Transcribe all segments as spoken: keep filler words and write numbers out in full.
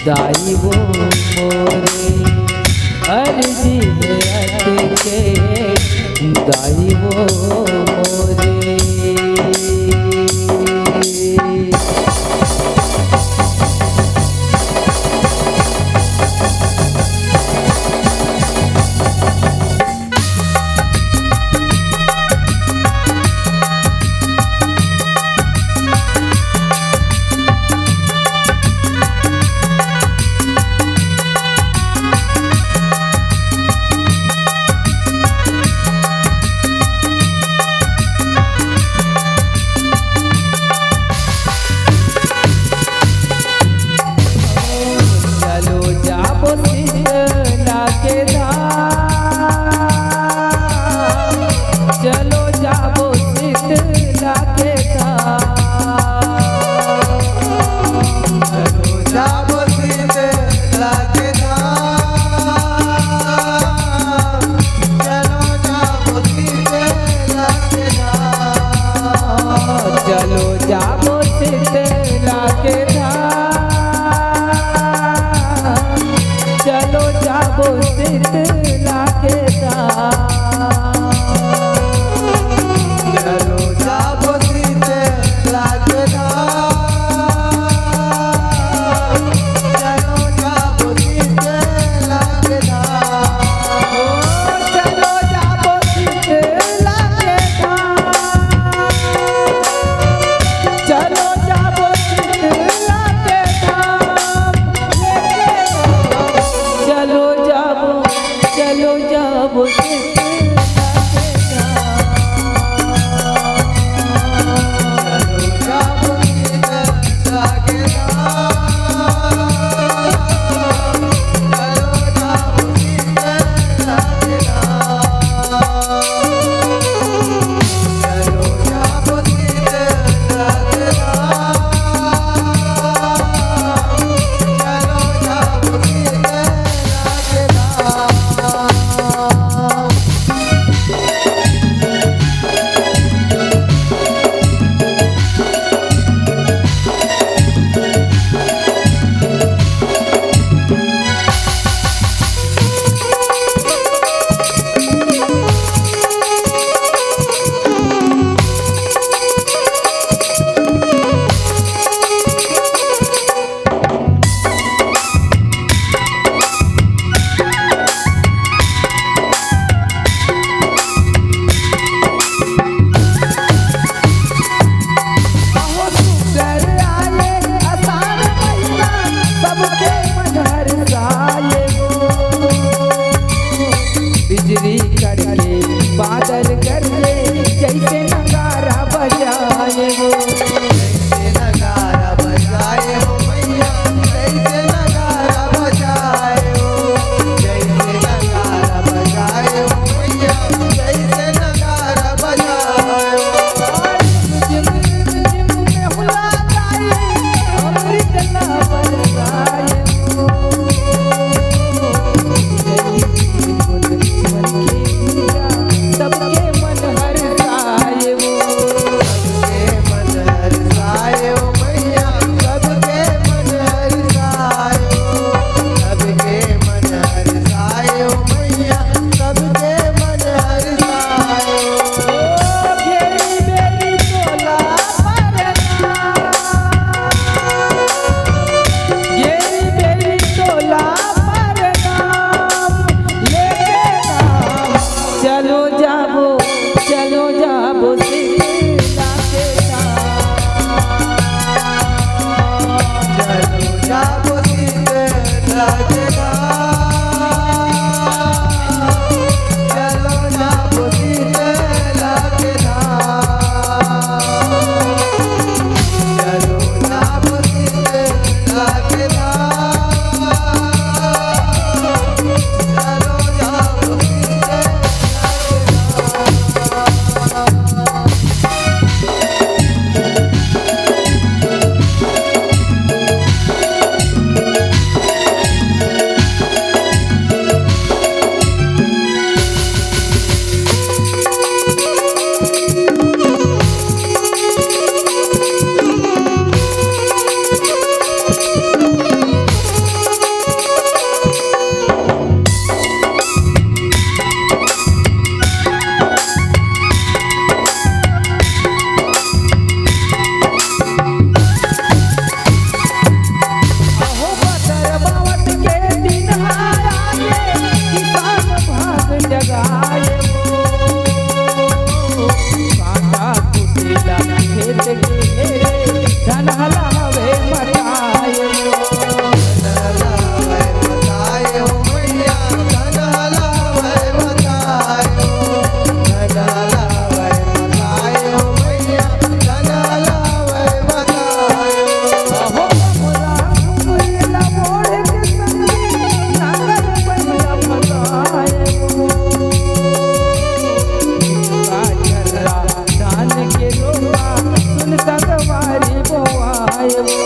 दाई वो मोरे, अर्जी हे अतके, दाई वो मोरे।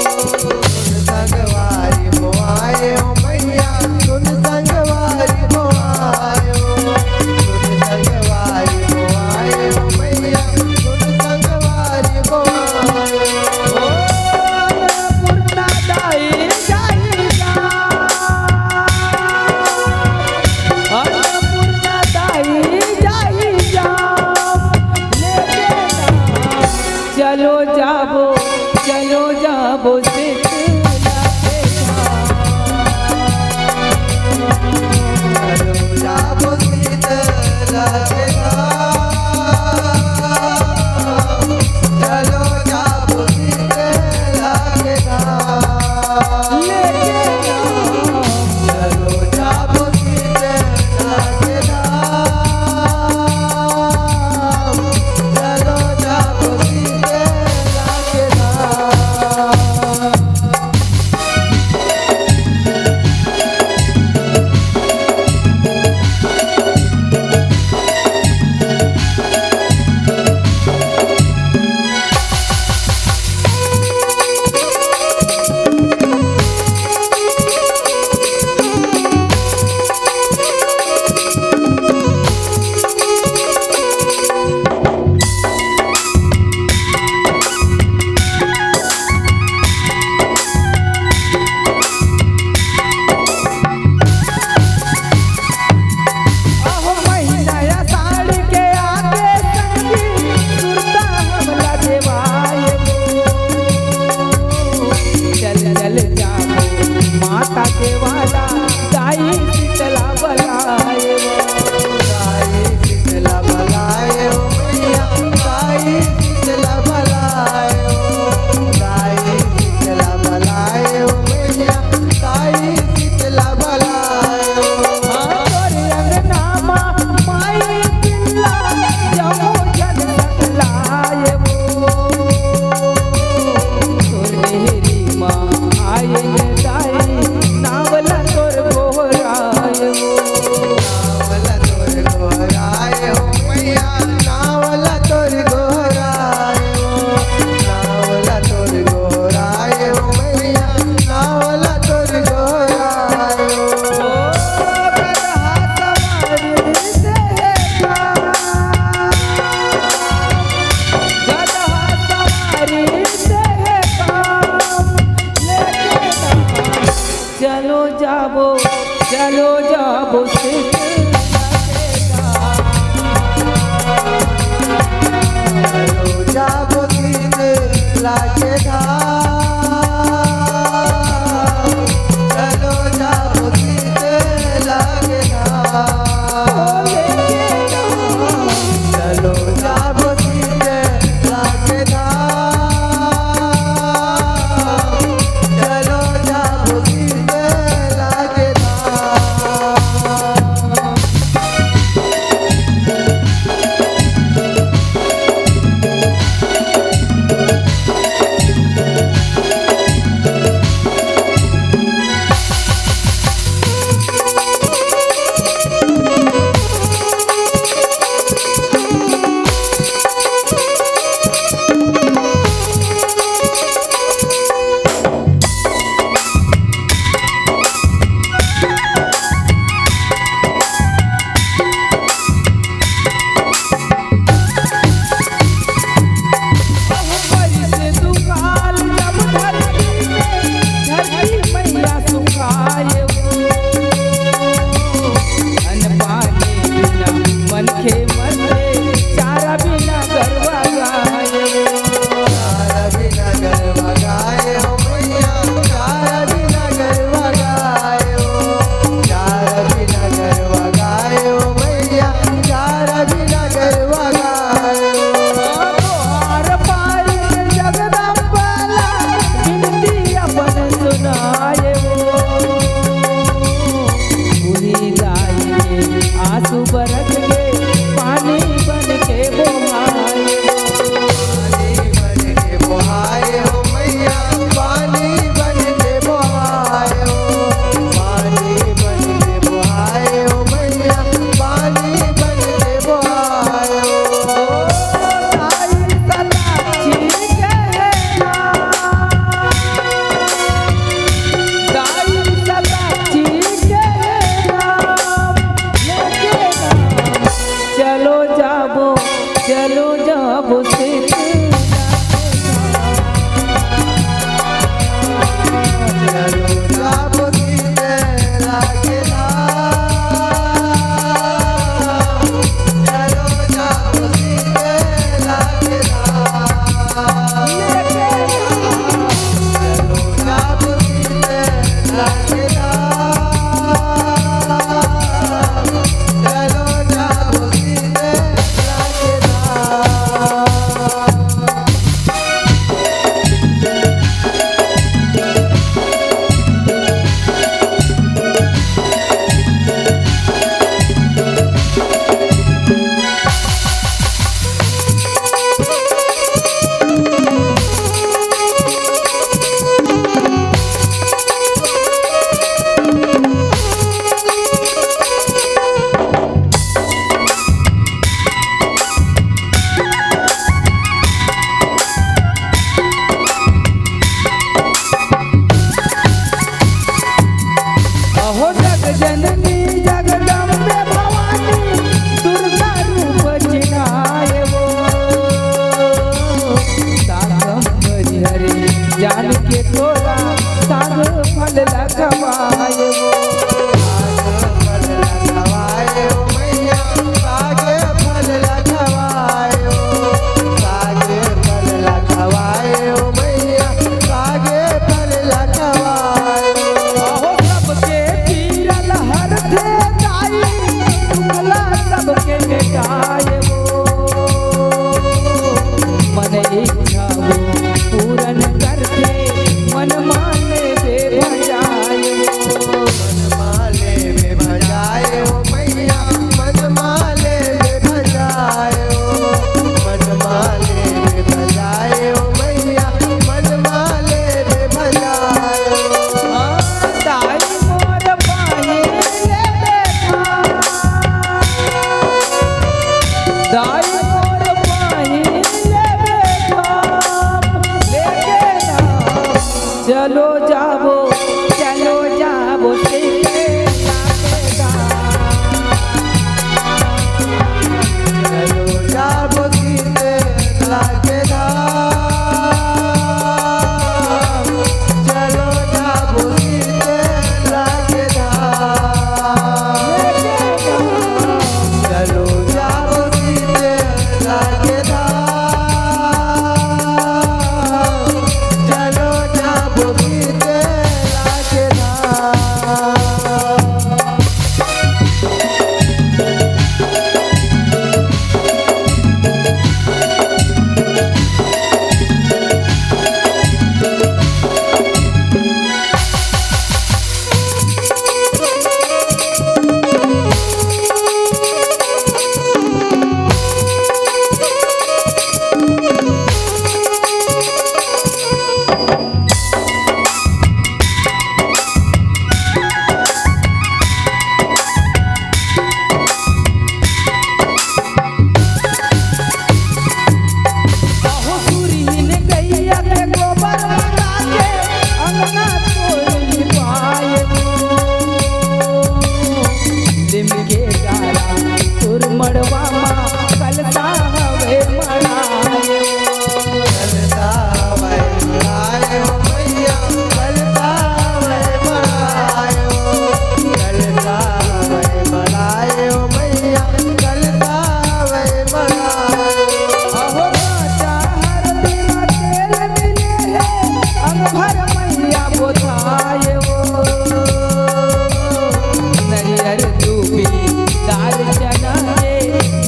सुन संगवारी मोआयो मैया, सुन संगवारी मोआयो, सुन संगवारी मोआयो मैया, सुन संगवारी मोआयो। ओ अन्नपूर्णा दाई जाई जा, अन्नपूर्णा दाई जाई जा, लेके जा। चलो जाबो, चलो जाबो शीतला के धाम। चलो जाबो शीतला के धाम। चलो जाबो शीतला के धाम। लेके धाम। चलो जाबो शीतला के धाम। चलो जाबो शीतला के धाम। अहो महीना आषाढ़ के आगे संगी, सुरता हमला देवाए। चल चल जाबो माता के वाला, दाई शीतला बलाए। दाई शीतला बलाए ओ मैया, दाई शीतला बलाए ओ, दाई शीतला बलाए ओ मैया, दाई शीतला बलाए ओ। हाँ, तोरे अंगना मा माई पिल्ला, जमो जन सकलाए ओ। तोर मेहरी मा आए दाई, नावला तोर गोहराए ओ। नावला तोर गोहराए ओ मैया, नावला तोर गोहराए ओ। नावला तोर गोहराए ओ मैया, नावला तोर गोहराए ओ। ओ गदहा सवारी से हे का, गदहा सवारी से हे का, लेके ना चलो जाबो, चलो जाबो शीतला के धाम। चलो जाबो शीतला के धाम। चलो जाबो शीतला के धाम। चलो जाबो शीतला के धाम। चलो जाबो शीतला के धाम। जाबो, चलो जाबो सीते। चलो जाबो सीते लागे धाम। चलो जाबो सीते लागे धाम। चलो जाबो सीते लागे धाम। चलो जाबो सीते लागे धाम। अहो सुरहीन गैया के गोबर मंगा के अंगना तोर लिपाए वो। नीम के डारा तोर मड़वा मा कलसा हवे मड़ाए वो। कलसा हवे मड़ाए वो भैया, कलसा हवे मड़ाए वो। कलसा हवे मड़ाए वो भैया, कलसा हवे मड़ाए वो। अहो काचा हरदी मा तेल मिले हे, अंग भर मैया बोथाए वो। नरियर दूबी दाल चना के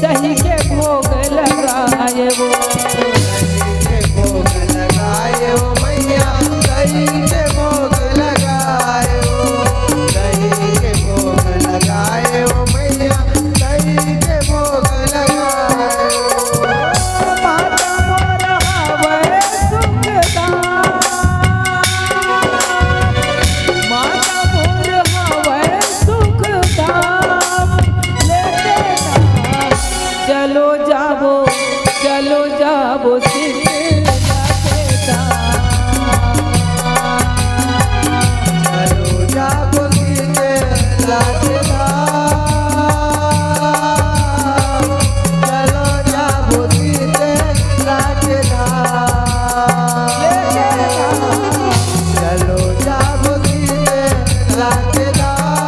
दही के भोग लगाए वो। दही के भोग लगाए वो मैया, दही के भोग लगाए वो। दही के भोग लगाए वो मैया, दही के भोग लगाए वो। माता मोर हवय सुखदाम। माता मोर हवय सुखदाम। लेके धाम चलो जाबो, चलो जाबो सीते लागे धाम। चलो जाबो सीते लागे धाम। चलो जाबो सीते लागे धाम। चलो जाबो सीते लागे धाम।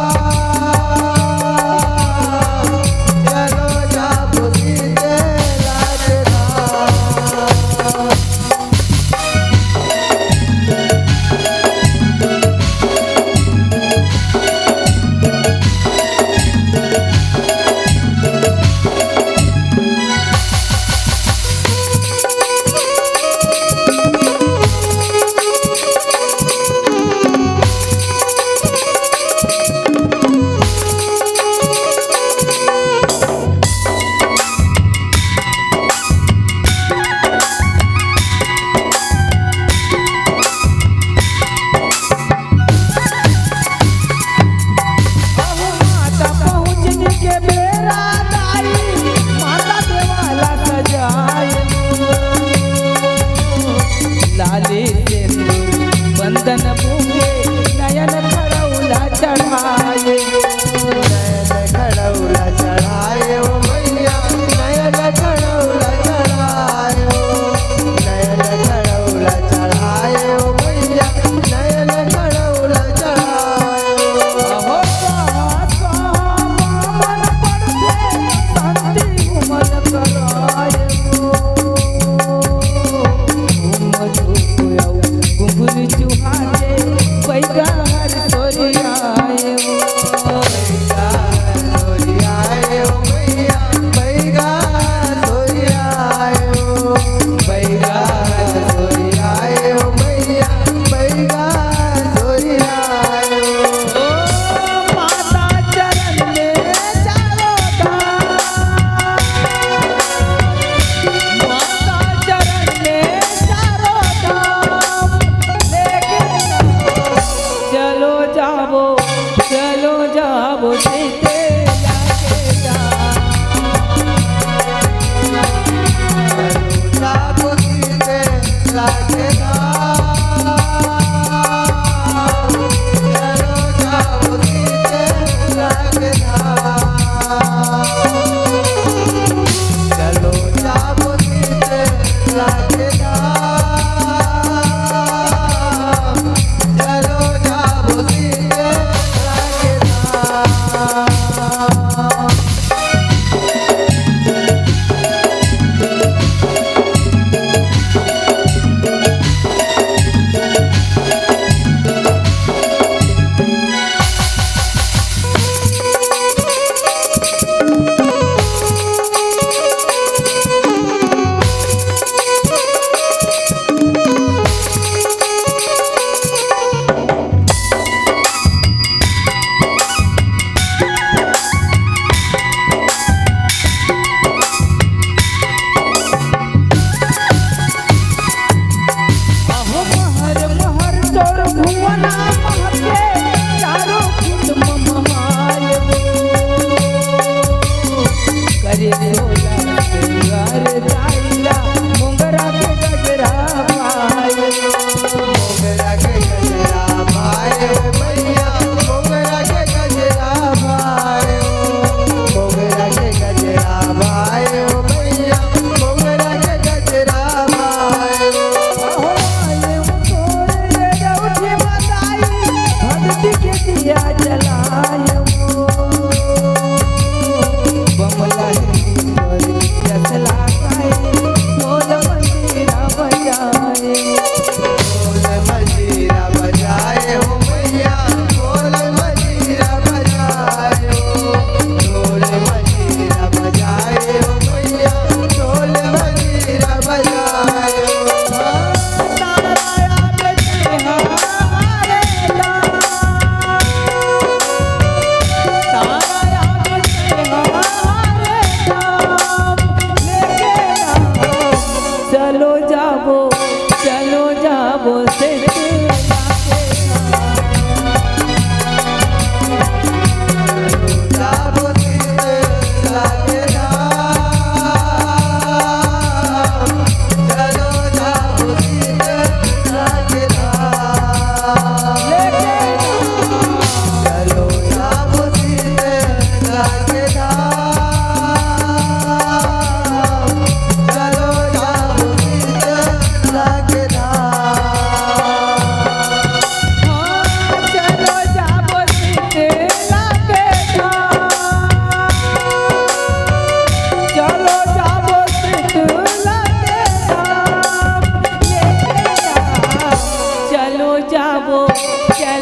चलो जाबो सीते लागे धाम। अहो माता पहुँचने के बेरा दाई, माता देवाला सजाए। लाली सिंदूर बंदन फूंके, नयन खड़ौला चढ़ाए। नयन खड़ौला चढ़ाए ओ मैया, नयन खड़ौला चढ़ाए ओ, नयन खड़ौला चढ़ाए ओ मैया, नयन खड़ौला चढ़ाए ओ। अहो स्वाहा स्वाहा बामन पड़थे, शांति उमन कराए ओ। घुम धूप अउ घुंघरू चुहाथे, बैगा हर सोरियाए ओ। बैगा हर सोरियाए ओ मैया, बैगा हर सोरियाए ओ। बैगा हर सोरियाए ओ मैया, बैगा हर सोरियाए ओ। ओ माता चरण में चारों धाम, माता चरण में चारों धाम, लेके चलो जाबो, चलो जाबो सीते लागे धाम। चलो जाबो सीते लागे धाम।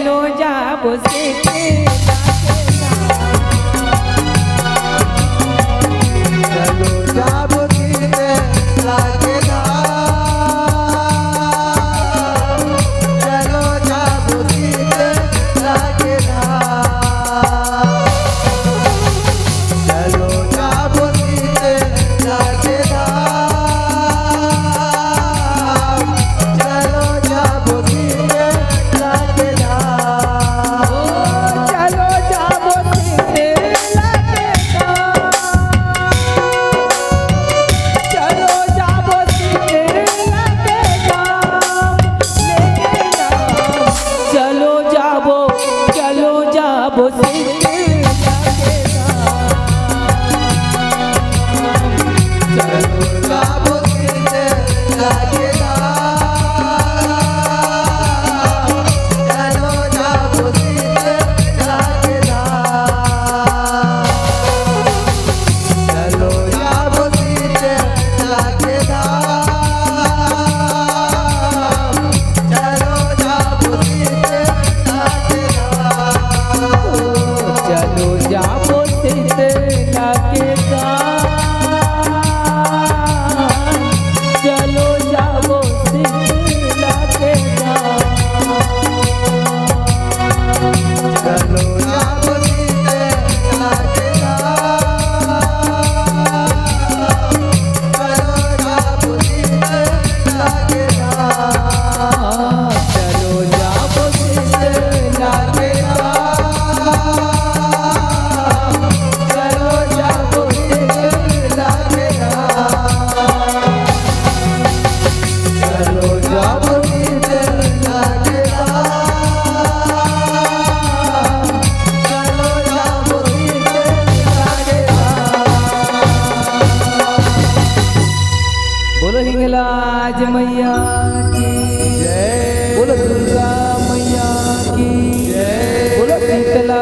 चलो जाबो सीते लागे धाम। चलो जाबो सीते लागे धाम। चलो जाबो सीते लागे धाम। चलो जाबो सीते लागे धाम। चलो जाबो सीते लागे धाम। चलो जाबो सीते लागे धाम। चलो जाबो सीते लागे धाम। लेके धाम। चलो जाबो, चलो जाबो सीते लागे धाम। चलो जाबो सीते लागे धाम। चलो जाबो सीते लागे धाम। चलो जाबो सीते लागे धाम। चलो जाबो सीते लागे धाम। चलो जाबो सीते लागे धाम। चलो जाबो सीते लागे धाम। चलो जाबो सीते लागे धाम। चलो जाबो सीते लागे धाम। चलो जाबो सीते लागे धाम। चलो जाबो सीते लागे धाम। चलो जाबो सीते लागे धाम। चलो जाबो सीते लागे धाम। बोलो हिंगलाज मैया की जय। बोलो दुर्गा मैया की जय। बोलो शीतला